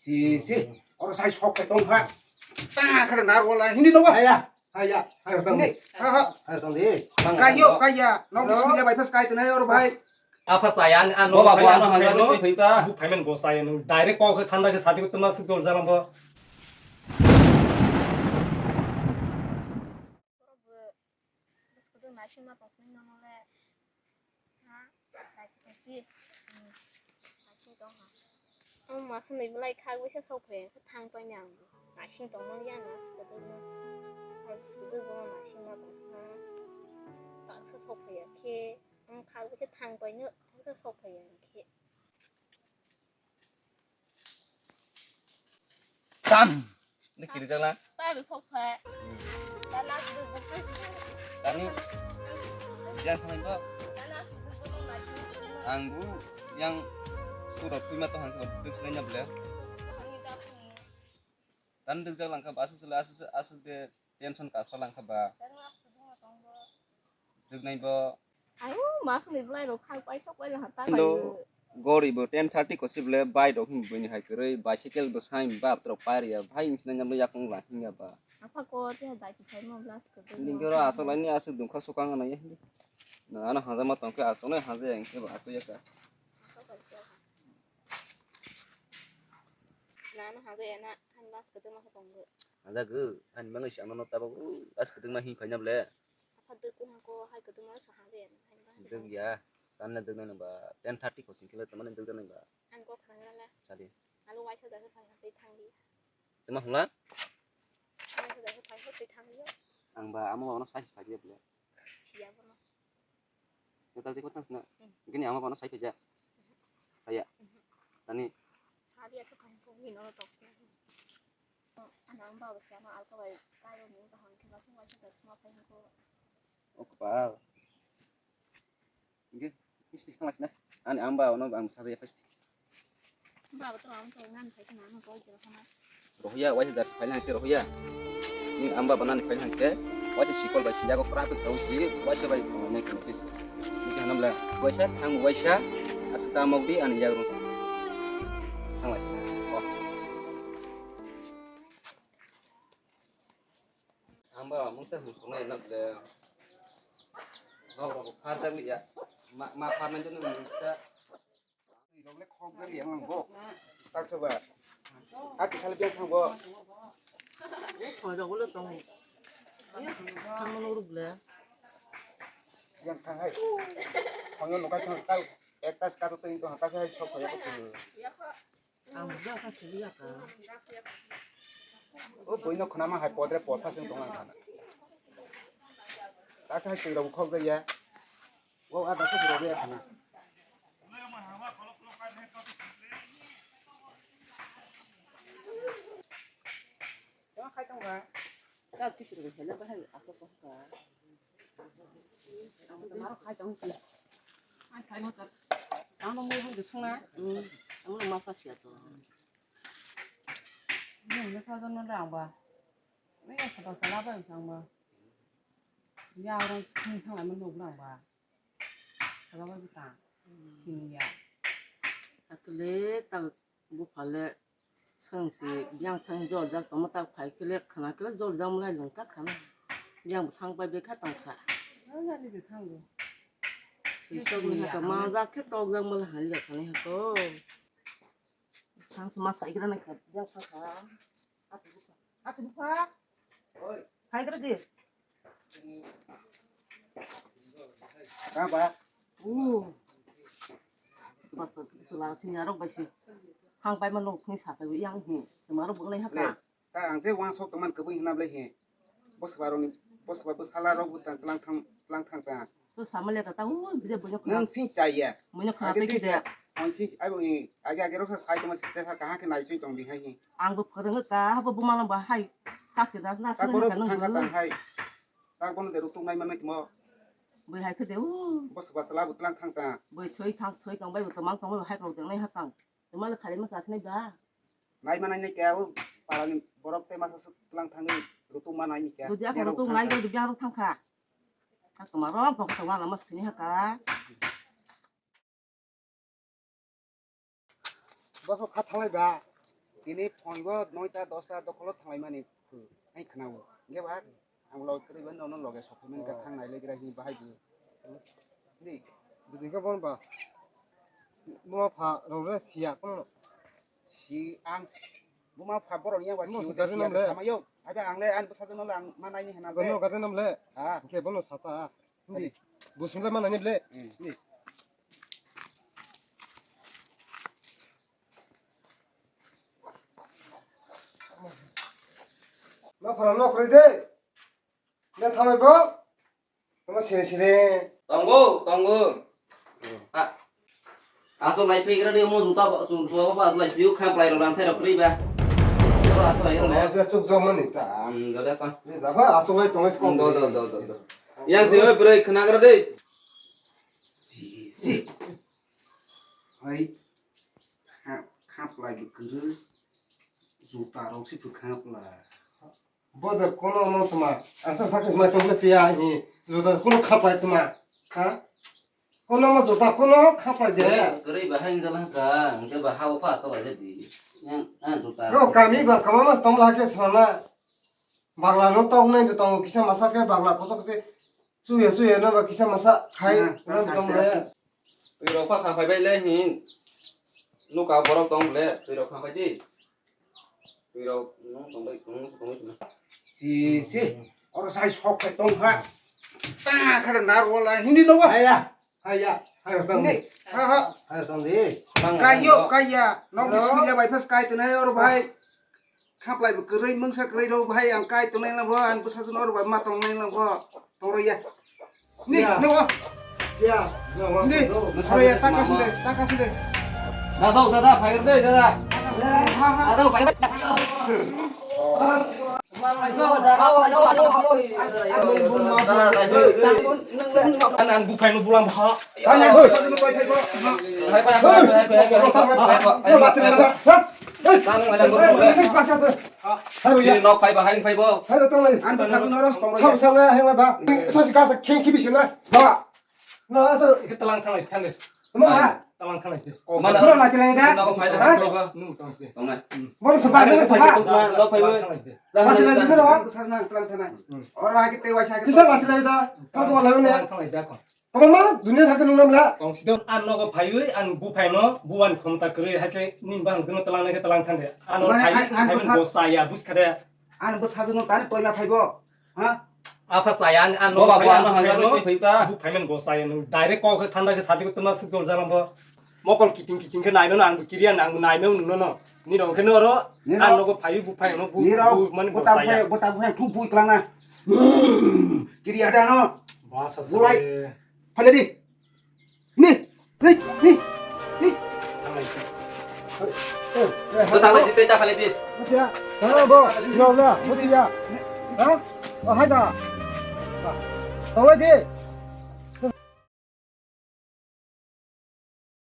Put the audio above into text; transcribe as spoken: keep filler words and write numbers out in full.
Tisi. Oro sai sok kai tong ha. Ta khare na rola hindi to. Haya, haya, haya tong. Hindi. Ha ha. Haya tong di. Kayo kaya. Nong bismillah bai pas kai tenai oro bai. Apa saya an ano. Bo ba bo ano hanja no. Bu payment bo saya no. Direct kok thanda ke sadi ko tuma sik jol jalan bo. Bwskang naisingma tongphuru nono le. Ha? Naising tongsi. Hmm. Naising tong ha. Ang masuk ni belai khak bisa sok phai, thang pai ni ang. Naising tong mang ya na, sukuduk no. Ang sukuduk bo naisingma tongsi na. Tak sa sok phai ya khe. Ang khak bisa thang pai no, tak sa sok phai ya khe. Tam. Ini kiri jalan. Tam sok phe. Tani. Yang kau itu. Anggu yang surat kui mata hangke dek sini nyable. Tan dek jalan ke basu sele asu asu de tension kasra langkha ba. Dek nai bo. Ayo, mas ni belai rok khang pai sok pai lang hata. Indo gori bo ten thirty ko sibole bai rok hin bini hai kwrwi bicycle bo sai ba trok pai ya bhai insina nyamle yakung la hin ya ba. Apa ko te bai ti sai mo blas ko. Ni goro ato lai ni asu dungkha sukang na ye. Na ana haja ma tongke ato ne haja yang ke ba ato ya ka. Na na haja ya na han blas ko ma tong. Haja gu han mangai si ano no tabo as ko ma hin pai na ble. Apa dek ko hangko hai ko duma sa hang de hai ba. Dek ya, tanna dek nang ba ten thirty ko sing kilo tamane dek nang ba. Ang ko khang la la. Sadi. Alo wai sa da sa phai hang thang di. Tuma hula? Wai sa da sa phai hang thang di. Ang ba amo ono sai phai dia bole. Siya bono. Neta dek ko tang sna. Hmm. Gini amo ono sai phai ja. Saya. Hmm. Tani. Sadi aku kan ko ni no tok. Ano ang baba siya ma alka bai kayo ni ka hang kima sung wai sa ma phai ko. O kepal. Nggih, isti sama sini. Ani amba ono ang sabe ya pasti. Baba to ang to ngan phai kana no ko jero kana. Rohia wai dar phai nang ke rohia. Ni amba banan phai nang ke. Wai sikol bai siya ko prapit tau si wai bai nang ke office. Ni hanam la. Wai sa thang wai sa. Asta mok di an ya ro. Thang wai sa. Oh. Amba mungsa hum kunai na ble. Nok rok pharjak liya. Ma ma pharnai jani mungsa. Rok le khok jak liya mang bo. Tak soba. Aki sal biang thang bo. Khoi rok le tong. Thang mano ruk le. Yang thang hai. Khoi no kai thang tau. Ekta skato teng to hata sai sok khoi ko. Ang buja ka sili ya ka. O bui no khna ma hai podre pod phasing tong ang khana. Ta sa hai twi rok khok ja ya. O a da khok rok ya khana. Tama khai tong ba. Ta kichir ko hele ba hai ako ko ka. Ang tama khai tong si. Ai khai mo ta. Ang mo mo de sung na. Hmm. Ang mo masa sia to. Ni mo sa don na ba. Ni sa ba sa la ba sang ba. Ya orang thang thang mo no ba. Sa ba ba ta. Sing ya. Akle ta bu phale. Sangsi biyang thang jol jak tongma tak phai khe le khana khe le jol jak mlai lung ta khana. Biyang bo thang pai bekha tong kha. Nang nani de thang bo. Isok ni haka ma jak khe tok jak mlai hali jak thani hako. Thang sma sai gra na kha biyang kha kha. Atu bukha. Atu bukha. Oi. Hai kra di. Ka ba? Uh. Basta sula sinya rok bai si. Hang pai ma lok ni sa pai yang hi. Tuma rok bung lai ha ka. Le, ta ang je wan sok tongman kabui hina ble hi. Bos ba rok ni, bos ba bos hala rok bu ta tlang thang, tlang thang ta. To sama le ta ta u bide bunyo khna. Nang si cha ya. Bunyo khna te ki de. Ang si ai bo hi. Age age rok sa sai tongma si te sa kaha ke nai sui tong di hai hi. Ang bo phwrwngwi ka, habo buma no ba hai. Sakhe da na sini ka nang bo. Tak bono de rutung nai manai tmo. Bui hai khe de u. Bos ba sala butlang thang ta. Bui thoi thang thoi tong bai bo tomang tong bai hai rok de nai ha tang. Tma le khali ma sa sinai ba. Nai manai nai kya u. Parani borok te masa tlang thangwi rutung manai ni kya. Budi ako rutung nai ga budi ako thang kha. Ka tma rok tong tong ma ma sini ha ka. Bosok kha thalai ba. Tini phongo noita dosta dokholo thanglaimani hai khwnao. Hingke ba ang lo kwrwi bai nono loge sokhaimani ka thang nailai gra hi bahai di. Di. Bujing ka bon ba. Mo pha rong re siya kono. Si ang buma pha borok ni yang ba si ude siya samayo. Abi ang le ang bwsajwk no lang manai ni hena. Bono gaden nam le. Ha. Hingke bono sata. Di. Busung le manai ni ble. Di. Ma phara nok rwi de. Ne thamai bo. Tamo sini sini. Tongo, tongo. Ah. Aso lai pekra de mo juta ba, juta ba, lai siu kham lai ro ran thai ro kri ba. Aso lai ro. Aso chuk jom mani ta. Hmm, jore kon. Ne jaba aso lai tong is kon. Do, do, do, do, do. Yang si oi bro khna gra de. Si, si. Hai. Kha-, khaplai bo kwrwi. Juta rok se phu khaplai. Bodo kono no tuma. Asa sakhe mai tong le piya hi. Juta kono khaplai tuma. Ha? Kono mo juta kono khaplai de. Kwrwi bahai wngkha lang ka, hingke ba ha o pha to lai di. Yang, ah, juta. Ro kami ba kama mas tong la ke sana. Bagla no tok nai de tongo kisa masa khe bagla kosok se suya suya no ba kisa masa khai. Ah, no ta tongo sai le. Twi rok pha kha phai bai le hin. Nuka borok tong le twi rok kha phai di. Twi rok nung tong bai nung tong bai. Si si. Oro sai sok khai tong ha. Ta kha na ro la hindi no wa. Aya. Haya, haya tang di. Hindi. Ha ha. Haya tang di. Kayo kaya. Nong di sui le bai phas kai tene oro bai. Khaplai bo kwrwi mungsa kwrwi rok bai ang kai tongnai lang bo ang bwsa jun oro bai ma tongnai lang bo. Toro ya. Ni no. Ya. Ni. Oro ya taka sule, taka sule. Dada, dada, phai de dada. Ha ha. Dada, phai. An, an buphai no bulang bha. An, an buphai no bulang bha. Hai, hai, hai. Sini nok phai ba, hai phai bo. An bwsa no ros tong. Sab sab hai ba. Sasi kasa kheng khibi sina. Ba. No, asa. Ike talang thalai se thangdi. Tamo ha? Talang thalai se. Mana? Boro nachi lai da? Nogo phai lai, ha? Phai ba. Nung tong se. Tongnai. Boro se ba, boro se ba. Lo phai ba. Talang thalai se. Nachi lai da, no? Sa nang talang thalai. Hmm. Ora ke te waisa ke. Kisa nachi lai da? Ka bo lai ne? Talang thalai se ko. Tamo ma, dunia thake nung nam la. Tong se do. An nogo phaiwi, an buphai no, buan khomta kwrwi, hai ke nin ba hang talang nai ke talang thangdi. An no phaiwi, an phaiwi bwsa- bo saya, bus khade. An bwsa jano tani toina phaibo. Ha? Apha saya, ang, ang bo ba, bo, phai, ano ang hangja phai, twi phai ta. Bu phaiman bo saya, nung direct kok khe thanda khe sadi ko tuma suk jol jalang bo. Mokol kiting kiting khe naino, ang kiriya, ang naino nung no. Ni rong khe no ro, ni ang rok, nogo phai bu phai no bu, ni rok, bu mani bo bota saya. Phai, bota phai, thu bu iklang na. Kiriya da no. Ba sa sa. Bulai. Phale di. Ni, ni, ni, ni. Tang lai di, tang lai di. Musia. Tang lai bo. Yo la, musia. Ha? Oh, hai da. Tang lai di.